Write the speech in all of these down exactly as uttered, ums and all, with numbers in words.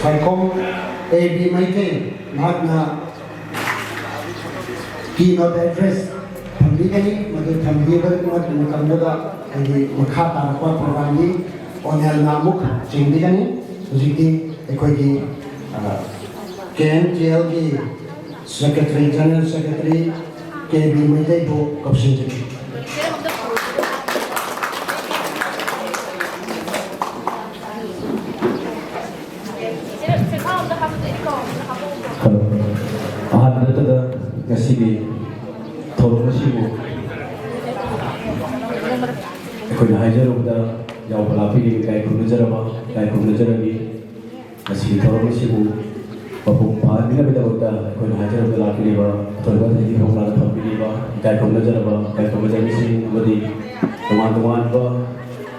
Saikhom A B Meitei, ꯃꯍꯥꯛꯅ keynote address ꯊꯝꯕꯤꯒꯅꯤ꯫ ꯃꯗꯨ ꯊꯝꯕꯤꯕ ꯃꯇꯝꯗꯨꯗ ꯑꯩꯒꯤ ꯃꯈꯥ ꯇꯥꯔꯛꯄ programꯒꯤ ꯑꯣꯅꯦꯜꯅ ꯑꯃꯨꯛ ꯆꯤꯡꯕꯤꯒꯅꯤ꯫ ꯍꯧꯖꯤꯛꯇꯤ ꯑꯩꯈꯣꯏꯒꯤ, ꯑ, ꯀꯦ ꯑꯦꯟ ꯇꯤ ꯑꯦꯜꯒꯤ secretary, general secretary K B ꯃꯩꯇꯩꯕꯨ ꯀꯧꯁꯤꯟꯖꯔꯤ꯫ ꯑꯍꯥꯟꯕꯗꯇꯗ ꯉꯁꯤꯒꯤ ꯊꯧꯔꯝ ꯑꯁꯤꯕꯨ ꯑꯩꯈꯣꯏꯅ ꯍꯥꯏꯖꯔꯨꯕꯗ ꯌꯥꯎꯕ ꯂꯥꯛꯄꯤꯔꯤꯕ ꯏꯀꯥꯏ ꯈꯨꯝꯅꯖꯔꯕ, ꯏꯀꯥꯏ ꯈꯨꯝꯅꯖꯔꯕꯤ꯫ ꯉꯁꯤꯒꯤ ꯊꯧꯔꯝ ꯑꯁꯤꯕꯨ ꯃꯄꯨꯡ ꯐꯥꯍꯟꯕꯤꯅꯕꯒꯤꯗꯃꯛꯇ ꯑꯩꯈꯣꯏꯅ ꯍꯥꯏꯖꯔꯨꯕꯗ ꯂꯥꯛꯄꯤꯔꯤꯕ ꯑꯊꯣꯏꯕ ꯊꯧꯒ꯭ꯔꯥꯛꯅ ꯐꯝꯕꯤꯔꯤꯕ ꯏꯀꯥꯏ ꯈꯨꯝꯅꯖꯔꯕ ꯏꯀꯥꯏ ꯈꯨꯝꯅꯖꯕꯤꯁꯤꯡ ꯑꯃꯗꯤ ꯇꯣꯉꯥꯟ ꯇꯣꯉꯥꯟꯕ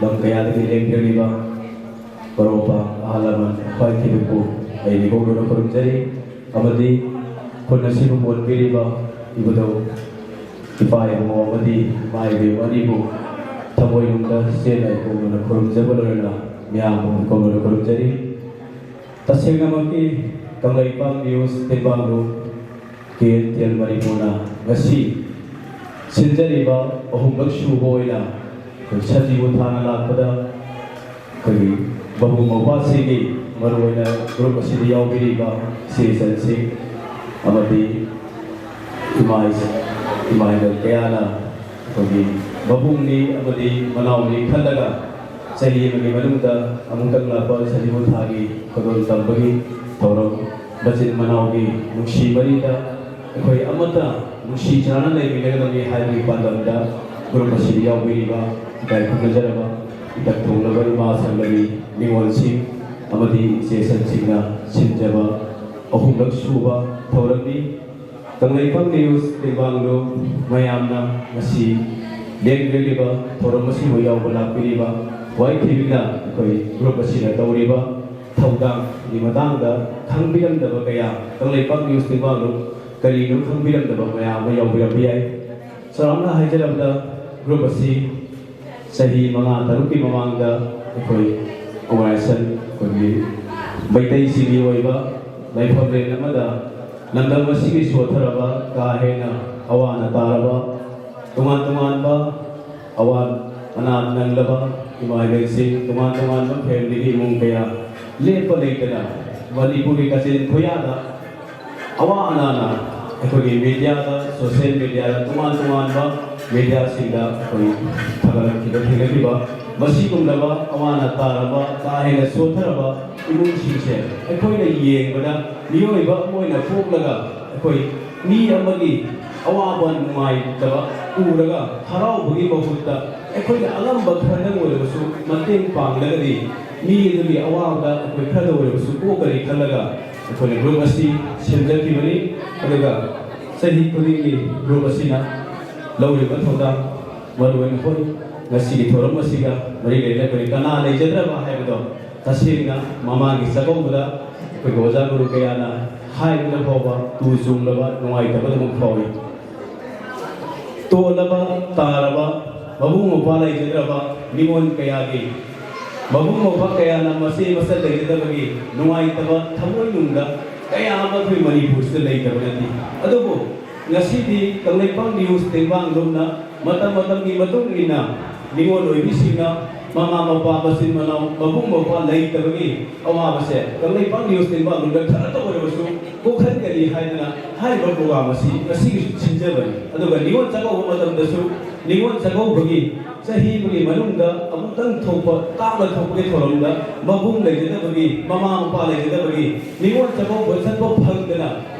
ꯂꯝ ꯀꯌꯥꯗꯒꯤ ꯂꯦꯡꯕꯤꯔꯛꯂꯤꯕ ꯃꯔꯨꯞ ꯃꯄꯥꯡ, ꯑꯍꯜ ꯂꯃꯟ, ꯈ꯭ꯋꯥꯏ ꯊꯤꯕꯤꯛꯄꯨ ꯑꯩ ꯏꯀꯣꯛꯂꯣꯟꯅ ꯈꯨꯔꯨꯝꯖꯔꯤ꯫ ꯑꯃꯗꯤ ꯈꯨꯟ ꯑꯁꯤꯕꯨ ꯀꯣꯟꯕꯤꯔꯤꯕ ꯏꯕꯨꯙꯧ, ꯏꯄꯥ ꯏꯕꯨꯡꯉꯣ ꯑꯃꯗꯤ ꯏꯃꯥ ꯏꯕꯦꯟ ꯑꯅꯤꯕꯨ ꯊꯃꯣꯏꯅꯨꯡꯗ ꯆꯦꯠꯅ ꯏꯀꯣꯛꯂꯣꯟꯅ ꯈꯨꯔꯨꯝꯖꯕ ꯂꯣꯏꯅꯅ ꯃꯤꯌꯥꯝꯕꯨ ꯏꯀꯣꯛꯂꯣꯟꯅ ꯈꯨꯔꯨꯝꯖꯔꯤ꯫ ꯇꯁꯦꯡꯅꯃꯛꯀꯤ ꯀꯪꯂꯩꯄꯥꯛ ꯅ꯭ꯌꯨꯁ ꯇꯦꯡꯕꯥꯡꯂꯨ ꯀꯦ ꯑꯦꯟ ꯇꯤ ꯑꯦꯜ ꯃꯅꯤꯄꯨꯔꯅ ꯉꯁꯤ ꯁꯤꯟꯖꯔꯤꯕ ꯑꯍꯨꯝꯂꯛ ꯁꯨꯕ ꯑꯣꯏꯅ ꯑꯩꯈꯣꯏ ꯁꯖꯤꯕꯨ ꯊꯥꯅ ꯂꯥꯛꯄꯗ ꯑꯩꯈꯣꯏꯒꯤ ꯃꯕꯨꯡ ꯃꯧꯄ꯭ꯋꯥꯁꯤꯡꯒꯤ, ꯃꯔꯨꯑꯣꯏꯅ ꯒ꯭ꯔꯨꯞ ꯑꯁꯤꯗ ꯌꯥꯎꯕꯤꯔꯤꯕ ꯏꯆꯦ ꯏꯆꯟꯁꯤꯡ ꯑꯃꯗꯤ ꯏꯃꯥ ꯏꯃꯥ ꯏꯕꯦꯜ ꯀꯌꯥꯅ ꯑꯩꯈꯣꯏꯒꯤ ꯃꯕꯨꯡꯅꯤ ꯑꯃꯗꯤ ꯃꯅꯥꯎꯅꯤ ꯈꯜꯂꯒ ꯆꯍꯤ ꯑꯃꯒꯤ ꯃꯅꯨꯡꯗ ꯑꯃꯨꯛꯇꯪ ꯂꯥꯛꯄ ꯁꯖꯤꯕꯨ ꯊꯥꯒꯤ ꯈꯨꯗꯣꯜ ꯇꯝꯕꯒꯤ ꯊꯧꯔꯝ, ꯃꯆꯤꯟ ꯃꯅꯥꯎꯒꯤ ꯅꯨꯡꯁꯤ ꯃꯔꯤꯗ ꯑꯩꯈꯣꯏ ꯑꯃꯠꯇ ꯅꯨꯡꯁꯤ ꯆꯥꯟꯅꯅ ꯂꯩꯃꯤꯟꯅꯒꯗꯕꯅꯤ ꯍꯥꯏꯕꯒꯤ ꯄꯥꯟꯗꯝꯗ ꯒ꯭ꯔꯨꯞ ꯑꯁꯤꯗ ꯌꯥꯎꯕꯤꯔꯤꯕ ꯏꯀꯥꯏ ꯈꯨꯝꯅꯖꯔꯕ ꯏꯊꯛ ꯊꯣꯡꯂꯕ ꯏꯃꯥ ꯁꯪꯒꯒꯤ ꯅꯤꯉꯣꯜꯁꯤꯡ ꯑꯃꯗꯤ ꯏꯆꯦ ꯏꯆꯟꯁꯤꯡꯅ ꯁꯤꯟꯖꯕ ꯑꯍꯨꯝꯂꯛ ꯁꯨꯕ ꯊꯧꯔꯝꯅꯤ꯫ ꯀꯪꯂꯩꯄꯥꯛ ꯅ꯭ꯌꯨꯁ ꯇꯦꯡꯕꯥꯡꯂꯨ ꯃꯌꯥꯝꯅ ꯉꯁꯤ ꯂꯦꯡꯕꯤꯔꯛꯂꯤꯕ ꯊꯧꯔꯝ ꯑꯁꯤꯕꯨ ꯌꯥꯎꯕ ꯂꯥꯛꯄꯤꯔꯤꯕ ꯈ꯭ꯋꯥꯏ ꯊꯤꯕꯤꯛꯅ ꯑꯩꯈꯣꯏ ꯒ꯭ꯔꯨꯞ ꯑꯁꯤꯅ ꯇꯧꯔꯤꯕ ꯊꯧꯗꯥꯡꯒꯤ ꯃꯇꯥꯡꯗ ꯈꯪꯕꯤꯔꯝꯗꯕ ꯀꯌꯥ, ꯀꯪꯂꯩꯄꯥꯛ ꯅ꯭ꯌꯨꯁ ꯇꯦꯡꯕꯥꯡꯂꯨ ꯀꯔꯤꯅꯣ ꯈꯪꯕꯤꯔꯝꯗꯕ ꯃꯌꯥꯝ ꯑꯃ ꯌꯥꯎꯕꯤꯔꯝꯕ ꯌꯥꯏ꯫ ꯆꯥꯎꯔꯥꯛꯅ ꯍꯥꯏꯖꯔꯕꯗ ꯒ꯭ꯔꯨꯞ ꯑꯁꯤ ꯆꯍꯤ ꯃꯉꯥ ꯇꯔꯨꯛꯀꯤ ꯃꯃꯥꯡꯗ ꯑꯩꯈꯣꯏ ꯑꯣꯔꯒꯅꯥꯏꯖꯦꯁꯟ ꯑꯩꯈꯣꯏꯒꯤ ꯃꯩꯇꯩꯁꯤꯡꯒꯤ ꯑꯣꯏꯕ ꯂꯥꯏꯐꯝꯂꯦꯟ ꯑꯃꯗ ꯂꯝꯗꯝ ꯑꯁꯤꯒꯤ ꯁꯣꯠꯊꯔꯕ, ꯀꯥ ꯍꯦꯟꯅ ꯑꯋꯥ ꯑꯅꯥ ꯇꯥꯔꯕ, ꯇꯣꯉꯥꯟ ꯇꯣꯉꯥꯟꯕ ꯑꯋꯥ ꯑꯅꯥ ꯅꯪꯂꯕ ꯏꯃꯥ ꯏꯕꯦꯟꯁꯤꯡ, ꯇꯣꯉꯥꯟ ꯇꯣꯉꯥꯟꯕ ꯐꯦꯃꯤꯂꯤꯒꯤ ꯏꯃꯨꯡ ꯀꯌꯥ ꯂꯦꯞꯄ ꯂꯩꯇꯅ ꯃꯅꯤꯄꯨꯔꯒꯤ ꯀꯥꯆꯤꯟ ꯀꯣꯌꯥꯗ ꯑꯋꯥ ꯑꯅꯥꯅ ꯑꯩꯈꯣꯏꯒꯤ ꯃꯦꯗꯤꯌꯥꯗ, ꯁꯣꯁꯤꯌꯦꯜ ꯃꯦꯗꯤꯌꯥꯗ, ꯇꯣꯉꯥꯟ ꯇꯣꯉꯥꯟꯕ ꯃꯦꯗꯤꯌꯥꯁꯤꯡꯗ ꯑꯩꯈꯣꯏ ꯊꯥꯒꯠꯂꯛꯈꯤꯕ ꯊꯦꯡꯅꯈꯤꯕ, ꯃꯁꯤꯒꯨꯝꯂꯕ ꯑꯋꯥ ꯑꯅꯥ ꯇꯥꯔꯕ, ꯀꯥ ꯍꯦꯟꯅ ꯁꯣꯠꯊꯔꯕ ꯏꯃꯨꯡꯁꯤꯡꯁꯦ ꯑꯩꯈꯣꯏꯅ ꯌꯦꯡꯕꯗ, ꯃꯤꯑꯣꯏꯕ ꯑꯃ ꯑꯣꯏꯅ ꯄꯣꯛꯂꯒ ꯑꯩꯈꯣꯏ ꯃꯤ ꯑꯃꯒꯤ ꯑꯋꯥꯕ ꯅꯨꯡꯉꯥꯏꯇꯕ ꯎꯔꯒ ꯍꯔꯥꯎꯕꯒꯤ ꯃꯍꯨꯠꯇ ꯑꯩꯈꯣꯏꯅ ꯑꯉꯝꯕ ꯈꯔꯗꯪ ꯑꯣꯏꯔꯕꯁꯨ ꯃꯇꯦꯡ ꯄꯥꯡꯂꯒꯗꯤ ꯃꯤ ꯑꯗꯨꯒꯤ ꯑꯋꯥꯕꯗ ꯑꯩꯈꯣꯏ ꯈꯔꯗ ꯑꯣꯏꯔꯕꯁꯨ ꯀꯣꯛꯀꯅꯤ ꯈꯜꯂꯒ ꯑꯩꯈꯣꯏꯅ ꯒ꯭ꯔꯨꯞ ꯑꯁꯤ ꯁꯦꯝꯖꯈꯤꯕꯅꯤ꯫ ꯑꯗꯨꯒ ꯆꯍꯤ ꯈꯨꯗꯤꯡꯒꯤ ꯒ꯭ꯔꯨꯞ ꯑꯁꯤꯅ ꯂꯧꯔꯤꯕ ꯊꯧꯗꯥꯡ, ꯃꯔꯨꯑꯣꯏꯅ ꯍꯣꯏ, ꯉꯁꯤꯒꯤ ꯊꯧꯔꯝ ꯑꯁꯤꯒ ꯃꯔꯤ ꯂꯩꯅꯕ ꯑꯩꯈꯣꯏ ꯀꯅꯥ ꯂꯩꯖꯗ꯭ꯔꯕ ꯍꯥꯏꯕꯗꯣ, ꯇꯁꯦꯡꯅ ꯃꯃꯥꯡꯒꯤ ꯆꯥꯛꯀꯧꯕꯗ ꯑꯩꯈꯣꯏꯒꯤ ꯑꯣꯖꯥ ꯒꯨꯔꯨ ꯀꯌꯥꯅ ꯍꯥꯏꯕꯗ ꯐꯥꯎꯕ ꯇꯨ ꯆꯨꯡꯂꯕ ꯅꯨꯡꯉꯥꯏꯇꯕ ꯑꯗꯨꯃꯛ ꯐꯥꯎꯏ꯫ ꯇꯣꯜꯂꯕ, ꯇꯥꯔꯕ, ꯃꯕꯨꯡ ꯃꯧꯄ꯭ꯋꯥ ꯂꯩꯖꯗ꯭ꯔꯕ ꯅꯤꯉꯣꯜ ꯀꯌꯥꯒꯤ, ꯃꯕꯨꯡ ꯃꯧꯄ꯭ꯋꯥ ꯀꯌꯥꯅ ꯃꯆꯦ ꯃꯆꯜ ꯂꯩꯖꯗꯕꯒꯤ ꯅꯨꯡꯉꯥꯏꯇꯕ ꯊꯃꯣꯏꯅꯨꯡꯗ ꯀꯌꯥ ꯑꯃ ꯑꯩꯈꯣꯏ ꯃꯅꯤꯄꯨꯔꯁꯤꯗ ꯂꯩꯇꯕ ꯅꯠꯇꯦ꯫ ꯑꯗꯨꯕꯨ ꯉꯁꯤꯗꯤ ꯀꯪꯂꯩꯄꯥꯛ ꯅ꯭ꯌꯨꯁ ꯇꯦꯡꯕꯥꯡ ꯂꯨꯞꯅ ꯃꯇꯝ ꯃꯇꯝꯒꯤ ꯃꯇꯨꯡ ꯏꯟꯅ ꯅꯤꯉꯣꯜ ꯑꯣꯏꯕꯤꯁꯤꯡꯅ ꯃꯃꯥ ꯃꯄꯥ, ꯃꯆꯤꯟ ꯃꯅꯥꯎ, ꯃꯕꯨꯡ ꯃꯧꯄ꯭ꯋꯥ ꯂꯩꯇꯕꯒꯤ ꯑꯋꯥꯕꯁꯦ ꯀꯪꯂꯩꯄꯥꯛ ꯅ꯭ꯌꯨꯁ ꯇꯦꯡꯕꯥꯡ ꯂꯨꯞꯅ ꯈꯔꯇ ꯑꯣꯏꯔꯕꯁꯨ ꯀꯣꯛꯍꯟꯒꯅꯤ ꯍꯥꯏꯗꯅ ꯍꯥꯏꯔꯤꯕ ꯄ꯭ꯔꯣꯒ꯭ꯔꯥꯝ ꯑꯁꯤ ꯉꯁꯤꯒꯤꯁꯨ ꯁꯤꯟꯖꯕꯅꯤ꯫ ꯑꯗꯨꯒ ꯅꯤꯉꯣꯜ ꯆꯥꯛꯀꯧꯕ ꯃꯇꯝꯗꯁꯨ ꯅꯤꯉꯣꯜ ꯆꯥꯛꯀꯧꯕꯒꯤ ꯆꯍꯤ ꯑꯃꯒꯤ ꯃꯅꯨꯡꯗ ꯑꯃꯨꯛꯇꯪ ꯊꯣꯛꯄ, ꯇꯥꯡꯅ ꯊꯣꯛꯄꯒꯤ ꯊꯧꯔꯝꯗ ꯃꯕꯨꯡ ꯂꯩꯖꯗꯕꯒꯤ, ꯃꯃꯥ ꯃꯄꯥ ꯂꯩꯖꯗꯕꯒꯤ ꯅꯤꯉꯣꯜ ꯆꯥꯛꯀꯧꯕ ꯆꯠꯄ ꯐꯪꯗꯅ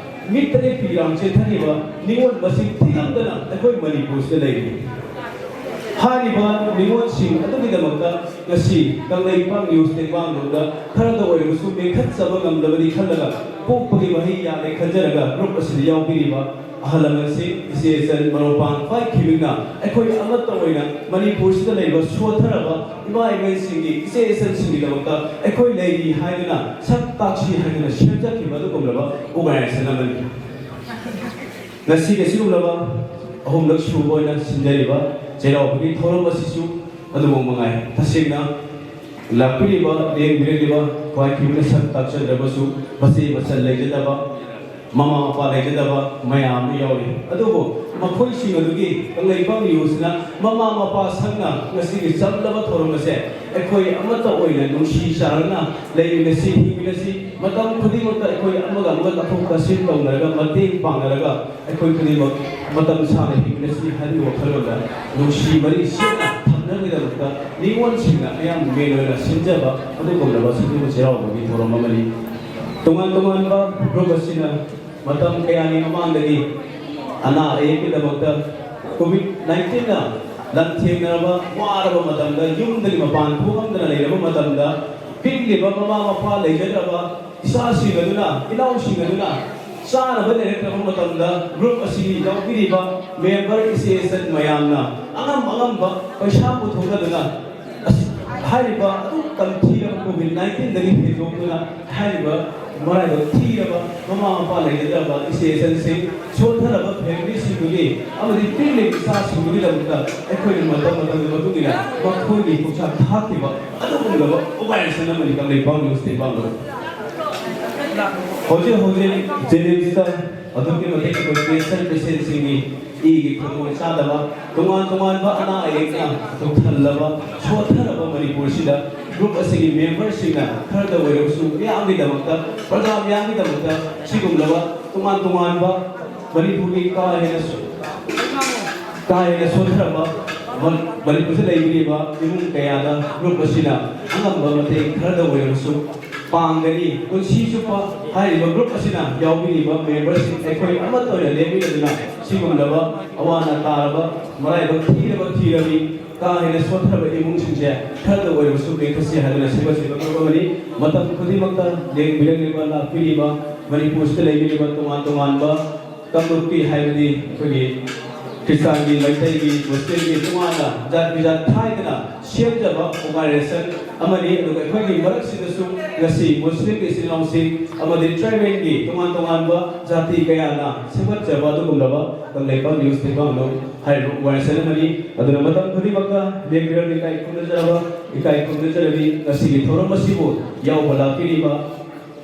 ꯃꯤꯠꯇꯒꯤ ꯄꯤꯔꯥꯡ ꯆꯦꯟꯊꯔꯤꯕ ꯅꯤꯉꯣꯜ ꯃꯁꯤꯡ ꯊꯤꯉꯝꯗꯅ ꯑꯩꯈꯣꯏ ꯃꯅꯤꯄꯨꯔꯁꯤꯗ ꯂꯩꯔꯤ꯫ ꯍꯥꯏꯔꯤꯕ ꯅꯤꯉꯣꯜꯁꯤꯡ ꯑꯗꯨꯒꯤꯗꯃꯛꯇ ꯉꯁꯤ ꯀꯪꯂꯩꯄꯥꯛ ꯅ꯭ꯌꯨꯁ ꯇꯦꯡꯕꯥꯡꯂꯣꯝꯗ ꯈꯔꯗ ꯑꯣꯏꯔꯕꯁꯨ ꯃꯦꯟꯈꯠꯆꯕ ꯉꯝꯂꯕꯗꯤ ꯈꯜꯂꯒ ꯄꯣꯛꯄꯒꯤ ꯃꯍꯩ ꯌꯥꯜꯂꯦ ꯈꯟꯖꯔꯒ ꯒ꯭ꯔꯨꯞ ꯑꯁꯤꯗ ꯌꯥꯎꯕꯤꯔꯤꯕ ꯑꯍꯜ ꯂꯃꯟꯁꯤꯡ, ꯏꯆꯦ ꯏꯆꯟ, ꯃꯔꯨꯞ ꯃꯄꯥꯡ ꯈ꯭ꯋꯥꯏ ꯈꯤꯕꯤꯛꯅ ꯑꯩꯈꯣꯏ ꯑꯃꯠꯇ ꯑꯣꯏꯅ ꯃꯅꯤꯄꯨꯔꯁꯤꯗ ꯂꯩꯔꯤꯕ ꯁꯣꯠꯊꯔꯕ ꯏꯃꯥ ꯏꯕꯦꯟꯁꯤꯡꯒꯤ, ꯏꯆꯦ ꯏꯆꯟꯁꯤꯡꯒꯤꯗꯃꯛꯇ ꯑꯩꯈꯣꯏ ꯂꯩꯔꯤ ꯍꯥꯏꯗꯨꯅ ꯁꯛ ꯇꯥꯛꯁꯤ ꯍꯥꯏꯗꯨꯅ ꯁꯦꯝꯖꯈꯤꯕ ꯑꯗꯨꯒꯨꯝꯂꯕ ꯑꯣꯔꯒꯅꯥꯏꯖꯦꯁꯟ ꯑꯃꯅꯤ꯫ ꯉꯁꯤꯒꯤ ꯑꯁꯤꯒꯨꯝꯂꯕ ꯑꯍꯨꯝꯂꯛ ꯁꯨꯕ ꯑꯣꯏꯅ ꯁꯤꯟꯖꯔꯤꯕ ꯆꯩꯔꯥꯎꯕꯒꯤ ꯊꯧꯔꯝ ꯑꯁꯤꯁꯨ ꯑꯗꯨꯃꯛ ꯃꯉꯥꯏ꯫ ꯇꯁꯦꯡꯅ ꯂꯥꯛꯄꯤꯔꯤꯕ, ꯂꯦꯡꯕꯤꯔꯛꯂꯤꯕ, ꯈ꯭ꯋꯥꯏ ꯈꯤꯕꯅ ꯁꯛ ꯇꯥꯛꯆꯗ꯭ꯔꯕꯁꯨ, ꯃꯆꯦ ꯃꯆꯜ ꯂꯩꯖꯗꯕ, ꯃꯃꯥ ꯃꯄꯥ ꯂꯩꯖꯗꯕ ꯃꯌꯥꯝ ꯑꯃ ꯌꯥꯎꯔꯤ꯫ ꯑꯗꯨꯕꯨ ꯃꯈꯣꯏꯁꯤꯡ ꯑꯗꯨꯒꯤ ꯀꯪꯂꯩꯄꯥꯛ ꯅ꯭ꯌꯨꯁꯅ ꯃꯃꯥ ꯃꯄꯥ ꯁꯪꯅ ꯉꯁꯤꯒꯤ ꯆꯝꯂꯕ ꯊꯧꯔꯝ ꯑꯁꯦ ꯑꯩꯈꯣꯏ ꯑꯃꯠꯇ ꯑꯣꯏꯅ ꯅꯨꯡꯁꯤ ꯆꯥꯟꯅꯅ ꯂꯩꯃꯤꯟꯅꯁꯤ, ꯍꯤꯡꯃꯤꯟꯅꯁꯤ, ꯃꯇꯝ ꯈꯨꯗꯤꯡꯃꯛꯇ ꯑꯩꯈꯣꯏ ꯑꯃꯒ ꯑꯃꯒ ꯇꯥꯊꯣꯛ ꯇꯥꯁꯤꯟ ꯇꯧꯅꯔꯒ, ꯃꯇꯦꯡ ꯄꯥꯡꯅꯔꯒ, ꯑꯩꯈꯣꯏ ꯈꯨꯗꯤꯡꯃꯛ ꯃꯇꯝ ꯁꯥꯡꯅ ꯍꯤꯡꯃꯤꯟꯅꯁꯤ ꯍꯥꯏꯕꯒꯤ ꯋꯥꯈꯜꯂꯣꯟꯗ ꯅꯨꯡꯁꯤ ꯃꯔꯤ ꯁꯦꯠꯅ ꯊꯝꯅꯕꯒꯤꯗꯃꯛꯇ ꯅꯤꯉꯣꯜꯁꯤꯡꯅ ꯑꯌꯥꯝꯕ ꯃꯦꯟ ꯑꯣꯏꯅ ꯁꯤꯟꯖꯕ ꯑꯗꯨꯒꯨꯝꯂꯕ ꯁꯖꯤꯕꯨ ꯆꯩꯔꯥꯎꯕꯒꯤ ꯊꯧꯔꯝ ꯑꯃꯅꯤ꯫ ꯇꯣꯉꯥꯟ ꯇꯣꯉꯥꯟꯕ ꯒ꯭ꯔꯨꯞ ꯑꯁꯤꯅ ꯃꯇꯝ ꯀꯌꯥꯒꯤ ꯃꯃꯥꯡꯗꯒꯤ ꯑꯅꯥ ꯑꯌꯦꯛꯀꯤꯗꯃꯛꯇ, ꯀꯣꯚꯤꯗ ꯅꯥꯏꯟꯇꯤꯟꯅ ꯂꯥꯟꯊꯦꯡꯅꯔꯕ, ꯋꯥꯔꯕ ꯃꯇꯝꯗ, ꯌꯨꯝꯗꯒꯤ ꯃꯄꯥꯟ ꯊꯣꯛꯉꯝꯗꯅ ꯂꯩꯔꯕ ꯃꯇꯝꯗ, ꯄꯤꯛꯂꯤꯕ ꯃꯃꯥ ꯃꯄꯥ ꯂꯩꯖꯗ꯭ꯔꯕ ꯏꯆꯥꯁꯤꯡ ꯑꯗꯨꯅ, ꯏꯅꯥꯎꯁꯤꯡ ꯑꯗꯨꯅ ꯆꯥꯅꯕ ꯂꯩꯔꯛꯇ꯭ꯔꯕ ꯃꯇꯝꯗ, ꯒ꯭ꯔꯨꯞ ꯑꯁꯤꯒꯤ ꯌꯥꯎꯕꯤꯔꯤꯕ ꯃꯦꯝꯕꯔ ꯑꯦꯁꯣꯁꯤꯌꯦꯁꯟ ꯃꯌꯥꯝꯅ ꯑꯉꯝ ꯑꯉꯝꯕ ꯄꯩꯁꯥ ꯄꯨꯊꯣꯛꯅꯗꯨꯅ, ꯑꯁ, ꯍꯥꯏꯔꯤꯕ ꯑꯗꯨꯛ ꯇꯝꯊꯤꯔꯕ ꯀꯣꯚꯤꯗ ꯅꯥꯏꯟꯇꯤꯟꯗꯒꯤ ꯍꯦꯟꯗꯣꯛꯇꯨꯅ ꯍꯥꯏꯔꯤꯕ ꯃꯔꯥꯏꯕꯛ ꯊꯤꯔꯕ ꯃꯃꯥ ꯃꯄꯥ ꯂꯩꯖꯗ꯭ꯔꯕ ꯏꯆꯦ ꯏꯆꯟꯁꯤꯡ, ꯁꯣꯟꯊꯔꯕ ꯐꯦꯃꯤꯂꯤꯁꯤꯡꯗꯨꯒꯤ ꯑꯃꯗꯤ ꯄꯤꯛꯂꯤꯕ ꯏꯆꯥꯁꯤꯡꯗꯨꯒꯤꯗꯃꯛꯇ ꯑꯩꯈꯣꯏꯅ ꯃꯇꯝ ꯃꯇꯝꯒꯤ ꯃꯇꯨꯡ ꯏꯟꯅ ꯃꯈꯣꯏꯒꯤ ꯄꯩꯁꯥ ꯊꯥꯈꯤꯕ ꯑꯗꯨꯒꯨꯝꯂꯕ ꯑꯣꯔꯒꯅꯥꯏꯖꯦꯁꯟ ꯑꯃꯅꯤ ꯀꯪꯂꯩꯄꯥꯛ ꯅ꯭ꯌꯨꯁ ꯇꯦꯡꯕꯥꯡꯗ꯫ ꯍꯧꯖꯤꯛ ꯍꯧꯖꯤꯛ ꯖꯦꯅꯤꯝꯁꯇ ꯑꯗꯨꯛꯀꯤ ꯃꯇꯤꯛ ꯑꯩꯈꯣꯏ ꯀꯦꯟꯁꯔ ꯄꯦꯁꯦꯟꯁꯤꯡꯒꯤ ꯏꯒꯤ ꯈꯨꯗꯣꯡꯆꯥꯗꯕ, ꯇꯣꯉꯥꯟ ꯇꯣꯉꯥꯟꯕ ꯑꯅꯥ ꯑꯌꯦꯛꯅ ꯄꯨꯊꯜꯂꯕ, ꯁꯣꯠꯊꯔꯕ ꯃꯅꯤꯄꯨꯔꯁꯤꯗ ꯒ꯭ꯔꯨꯞ ꯑꯁꯤꯒꯤ ꯃꯦꯝꯕꯔꯁꯤꯡꯅ ꯈꯔꯗ ꯑꯣꯏꯔꯕꯁꯨ ꯃꯤꯌꯥꯝꯒꯤꯗꯃꯛꯇ, ꯄ꯭ꯔꯖꯥ ꯃꯤꯌꯥꯝꯒꯤꯗꯃꯛꯇ ꯁꯤꯒꯨꯝꯂꯕ ꯇꯣꯉꯥꯟ ꯇꯣꯉꯥꯟꯕ ꯃꯅꯤꯄꯨꯔꯒꯤ ꯀꯥ ꯍꯦꯟꯅ ꯁꯣ-, ꯀꯥ ꯍꯦꯟꯅ ꯁꯣꯠꯊꯔꯕ ꯃ-, ꯃꯅꯤꯄꯨꯔꯗ ꯂꯩꯕꯤꯔꯤꯕ ꯏꯃꯨꯡ ꯀꯌꯥꯗ ꯒ꯭ꯔꯨꯞ ꯑꯁꯤꯅ ꯑꯉꯝꯕ ꯃꯇꯦꯡ ꯈꯔꯗ ꯑꯣꯏꯔꯕꯁꯨ ꯄꯥꯡꯒꯅꯤ꯫ ꯄꯨꯟꯁꯤ ꯆꯨꯞꯄ ꯍꯥꯏꯔꯤꯕ ꯒ꯭ꯔꯨꯞ ꯑꯁꯤꯅ ꯌꯥꯎꯕꯤꯔꯤꯕ ꯃꯦꯝꯕꯔꯁꯤꯡ ꯑꯩꯈꯣꯏ ꯑꯃꯠꯇ ꯑꯣꯏꯅ ꯂꯦꯞꯃꯤꯟꯅꯗꯨꯅ ꯁꯤꯒꯨꯝꯂꯕ ꯑꯋꯥ ꯑꯅꯥ ꯇꯥꯔꯕ, ꯃꯔꯥꯏꯕꯛ ꯊꯤꯔꯕ ꯊꯤꯔꯕꯤ, ꯀꯥ ꯍꯦꯟꯅ ꯁꯣꯠꯊꯔꯕ ꯏꯃꯨꯡꯁꯤꯡꯁꯦ ꯈꯔꯗ ꯑꯣꯏꯔꯕꯁꯨ ꯃꯦꯟꯈꯠꯁꯤ ꯍꯥꯏꯗꯨꯅ ꯁꯦꯝꯒꯠꯈꯤꯕ ꯒ꯭ꯔꯨꯞ ꯑꯃꯅꯤ꯫ ꯃꯇꯝ ꯈꯨꯗꯤꯡꯃꯛꯇ ꯂꯦꯡꯕꯤꯔꯛꯂꯤꯕ, ꯂꯥꯛꯄꯤꯔꯤꯕ, ꯃꯅꯤꯄꯨꯔꯁꯤꯗ ꯂꯩꯕꯤꯔꯤꯕ ꯇꯣꯉꯥꯟ ꯇꯣꯉꯥꯟꯕ ꯀꯥꯡꯂꯨꯞꯀꯤ, ꯍꯥꯏꯕꯗꯤ ꯑꯩꯈꯣꯏꯒꯤ ꯈ꯭ꯔꯤꯁꯇꯥꯟꯒꯤ, ꯃꯩꯇꯩꯒꯤ, ꯃꯨꯁꯂꯤꯝꯒꯤ ꯇꯣꯉꯥꯟꯅ ꯖꯥꯠ ꯕꯤꯖꯥꯠ ꯈꯥꯏꯗꯅ ꯁꯦꯝꯖꯕ ꯑꯣꯔꯒꯅꯥꯏꯖꯦꯁꯟ ꯑꯃꯅꯤ꯫ ꯑꯗꯨꯒ ꯑꯩꯈꯣꯏꯒꯤ ꯃꯔꯛꯁꯤꯗꯁꯨ ꯉꯁꯤ ꯃꯨꯁꯂꯤꯝꯒꯤ ꯏꯆꯤꯜ ꯏꯅꯥꯎꯁꯤꯡ ꯑꯃꯗꯤ ꯇ꯭ꯔꯥꯏꯕꯦꯜꯒꯤ ꯇꯣꯉꯥꯟ ꯇꯣꯉꯥꯟꯕ ꯖꯥꯇꯤ ꯀꯌꯥꯅ ꯁꯦꯝꯒꯠꯆꯕ ꯑꯗꯨꯒꯨꯝꯂꯕ ꯀꯪꯂꯩꯄꯥꯛ ꯅ꯭ꯌꯨꯁ ꯇꯦꯡꯕꯥꯡ ꯍꯥꯏꯔꯤꯕ ꯑꯣꯔꯒꯅꯥꯏꯖꯦꯁꯟ ꯑꯃꯅꯤ꯫ ꯑꯗꯨꯅ ꯃꯇꯝ ꯈꯨꯗꯤꯡꯃꯛꯇ ꯂꯦꯡꯕꯤꯔꯛꯂꯤ ꯏꯀꯥꯏ ꯈꯨꯝꯅꯖꯔꯕ ꯏꯀꯥꯏ ꯈꯨꯝꯅꯖꯔꯕꯤ ꯉꯁꯤꯒꯤ ꯊꯧꯔꯝ ꯑꯁꯤꯕꯨ ꯌꯥꯎꯕ ꯂꯥꯛꯄꯤꯔꯤꯕ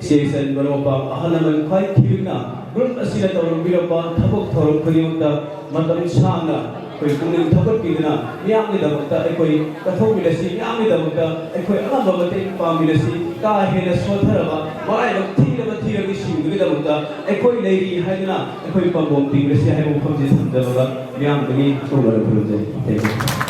ꯏꯆꯦ ꯏꯆꯟ ꯃꯔꯨꯞ ꯃꯄꯥꯡ ꯑꯍꯜ ꯂꯃꯟ ꯈ꯭ꯋꯥꯏ ꯊꯤꯕꯤꯛꯅ ꯒ꯭ꯔꯨꯞ ꯑꯁꯤꯅ ꯇꯧꯔꯝꯕꯤꯔꯝꯕ ꯊꯕꯛ ꯊꯧꯔꯝ ꯈꯨꯗꯤꯡꯃꯛꯇ ꯃꯇꯝ ꯁꯥꯡꯅ ꯑꯩꯈꯣꯏ ꯄꯨꯛꯅꯤꯡ ꯊꯧꯒꯠꯄꯤꯗꯨꯅ ꯃꯤꯌꯥꯝꯒꯤꯗꯃꯛꯇ ꯑꯩꯈꯣꯏ ꯀꯠꯊꯣꯛꯃꯤꯟꯅꯁꯤ, ꯃꯤꯌꯥꯝꯒꯤꯗꯃꯛꯇ ꯑꯩꯈꯣꯏ ꯑꯉꯝꯕ ꯃꯇꯦꯡ ꯄꯥꯡꯃꯤꯟꯅꯁꯤ꯫ ꯀꯥ ꯍꯦꯟꯅ ꯁꯣꯠꯊꯔꯕ, ꯃꯔꯥꯏꯕꯛ ꯊꯤꯔꯕ ꯊꯤꯔꯕꯤꯁꯤꯡꯗꯨꯒꯤꯗꯃꯛꯇ ꯑꯩꯈꯣꯏ ꯂꯩꯔꯤ ꯍꯥꯏꯗꯨꯅ ꯑꯩꯈꯣꯏ ꯄꯥꯝꯕꯣꯝ ꯇꯤꯡꯃꯤꯟꯅꯁꯤ ꯍꯥꯏꯕ ꯋꯥꯐꯝꯁꯤ ꯊꯝꯖꯔꯒ ꯃꯤꯌꯥꯝꯗꯒꯤ ꯑꯀꯣꯟꯕꯗ ꯈꯨꯔꯨꯝꯖꯔꯤ꯫ Thank you꯫